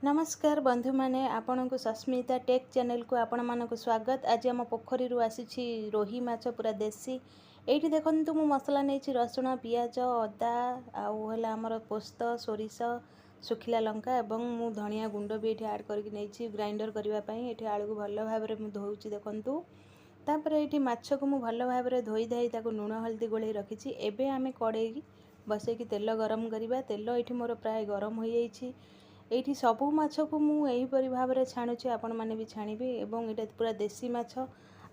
ନମସ୍କାର ବନ୍ଧୁମାନେ, ଆପଣଙ୍କୁ ସସ୍ମିତା ଟେକ୍ ଚ୍ୟାନେଲକୁ ଆପଣମାନଙ୍କୁ ସ୍ୱାଗତ। ଆଜି ଆମ ପୋଖରୀରୁ ଆସିଛି ରୋହି ମାଛ, ପୁରା ଦେଶୀ। ଏଇଠି ଦେଖନ୍ତୁ, ମୁଁ ମସଲା ନେଇଛି ରସୁଣ, ପିଆଜ, ଅଦା ଆଉ ହେଲା ଆମର ପୋସ୍ତ, ସୋରିଷ, ଶୁଖିଲା ଲଙ୍କା ଏବଂ ମୁଁ ଧନିଆ ଗୁଣ୍ଡ ବି ଏଇଠି ଆଡ଼୍ କରିକି ନେଇଛି ଗ୍ରାଇଣ୍ଡର କରିବା ପାଇଁ। ଏଠି ଆଳୁକୁ ଭଲ ଭାବରେ ମୁଁ ଧୋଉଛି ଦେଖନ୍ତୁ। ତାପରେ ଏଇଠି ମାଛକୁ ମୁଁ ଭଲ ଭାବରେ ଧୋଇ ଧାଇ ତାକୁ ଲୁଣ ହଳଦୀ ଗୋଳେଇ ରଖିଛି। ଏବେ ଆମେ କଡ଼େଇ ବସେଇକି ତେଲ ଗରମ କରିବା। ତେଲ ଏଇଠି ମୋର ପ୍ରାୟ ଗରମ ହୋଇଯାଇଛି। ଏଇଠି ସବୁ ମାଛକୁ ମୁଁ ଏହିପରି ଭାବରେ ଛାଣୁଛି, ଆପଣମାନେ ବି ଛାଣିବେ। ଏବଂ ଏଇଟା ପୁରା ଦେଶୀ ମାଛ।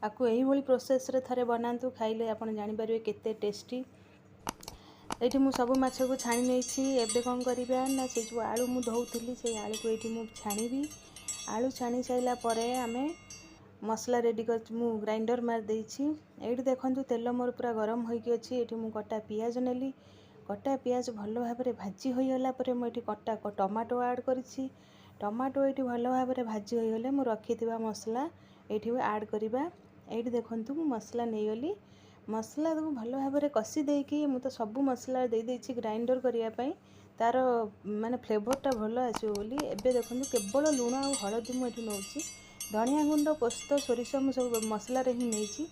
ଆକୁ ଏଇଭଳି ପ୍ରୋସେସ୍ରେ ଥରେ ବନାନ୍ତୁ, ଖାଇଲେ ଆପଣ ଜାଣିପାରିବେ କେତେ ଟେଷ୍ଟି। ଏଇଠି ମୁଁ ସବୁ ମାଛକୁ ଛାଣି ନେଇଛି। ଏବେ କ'ଣ କରିବା ନା, ସେ ଯେଉଁ ଆଳୁ ମୁଁ ଧୋଉଥିଲି, ସେଇ ଆଳୁକୁ ଏଇଠି ମୁଁ ଛାଣିବି। ଆଳୁ ଛାଣି ସାରିଲା ପରେ ଆମେ ମସଲା ରେଡ଼ି କରିଛି, ମୁଁ ଗ୍ରାଇଣ୍ଡର ମାରି ଦେଇଛି। ଏଇଠି ଦେଖନ୍ତୁ, ତେଲ ମୋର ପୁରା ଗରମ ହୋଇକି ଅଛି। ଏଇଠି ମୁଁ କଟା ପିଆଜ ନେଲି। କଟା ପିଆଜ ଭଲ ଭାବରେ ଭାଜି ହୋଇଗଲା ପରେ ମୁଁ ଏଠି କଟା ଟମାଟୋ ଆଡ଼୍ କରିଛି। ଟମାଟୋ ଏଇଠି ଭଲ ଭାବରେ ଭାଜି ହୋଇଗଲେ ମୁଁ ରଖିଥିବା ମସଲା ଏଇଠି ଆଡ଼୍ କରିବା। ଏଇଠି ଦେଖନ୍ତୁ, ମୁଁ ମସଲା ନେଇଗଲି। ମସଲାକୁ ଭଲ ଭାବରେ କଷି ଦେଇକି, ମୁଁ ତ ସବୁ ମସଲା ଦେଇଦେଇଛି ଗ୍ରାଇଣ୍ଡର କରିବା ପାଇଁ, ତା'ର ମାନେ ଫ୍ଲେଭରଟା ଭଲ ଆସିବ ବୋଲି। ଏବେ ଦେଖନ୍ତୁ, କେବଳ ଲୁଣ ଆଉ ହଳଦୀ ମୁଁ ଏଠି ନେଉଛି। ଧନିଆ ଗୁଣ୍ଡ, ପୋସ୍ତ, ସୋରିଷ ମୁଁ ସବୁ ମସଲାରେ ହିଁ ନେଇଛି।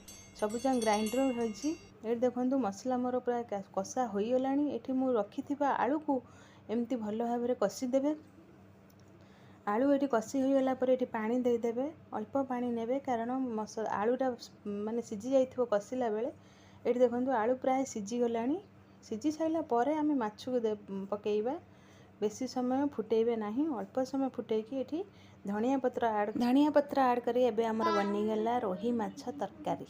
ସବୁ ଯାକ ଗ୍ରାଇଣ୍ଡର ହୋଇଛି। ଏଇଠି ଦେଖନ୍ତୁ, ମସଲା ମୋର ପୁରା କଷା ହୋଇଗଲାଣି। ଏଠି ମୁଁ ରଖିଥିବା ଆଳୁକୁ ଏମିତି ଭଲ ଭାବରେ କଷିଦେବେ। ଆଳୁ ଏଠି କଷି ହୋଇଗଲା ପରେ ଏଠି ପାଣି ଦେଇଦେବେ। ଅଳ୍ପ ପାଣି ନେବେ, କାରଣ ଆଳୁଟା ମାନେ ସିଝି ଯାଇଥିବ କଷିଲା ବେଳେ। ଏଠି ଦେଖନ୍ତୁ, ଆଳୁ ପ୍ରାୟ ସିଝିଗଲାଣି। ସିଝି ସାରିଲା ପରେ ଆମେ ମାଛକୁ ପକାଇବା। ବେଶୀ ସମୟ ଫୁଟେଇବେ ନାହିଁ, ଅଳ୍ପ ସମୟ ଫୁଟେଇକି ଏଠି ଧନିଆ ପତ୍ର ଆଡ଼୍ କରି ଏବେ ଆମର ବନିଗଲା ରୋହି ମାଛ ତରକାରୀ।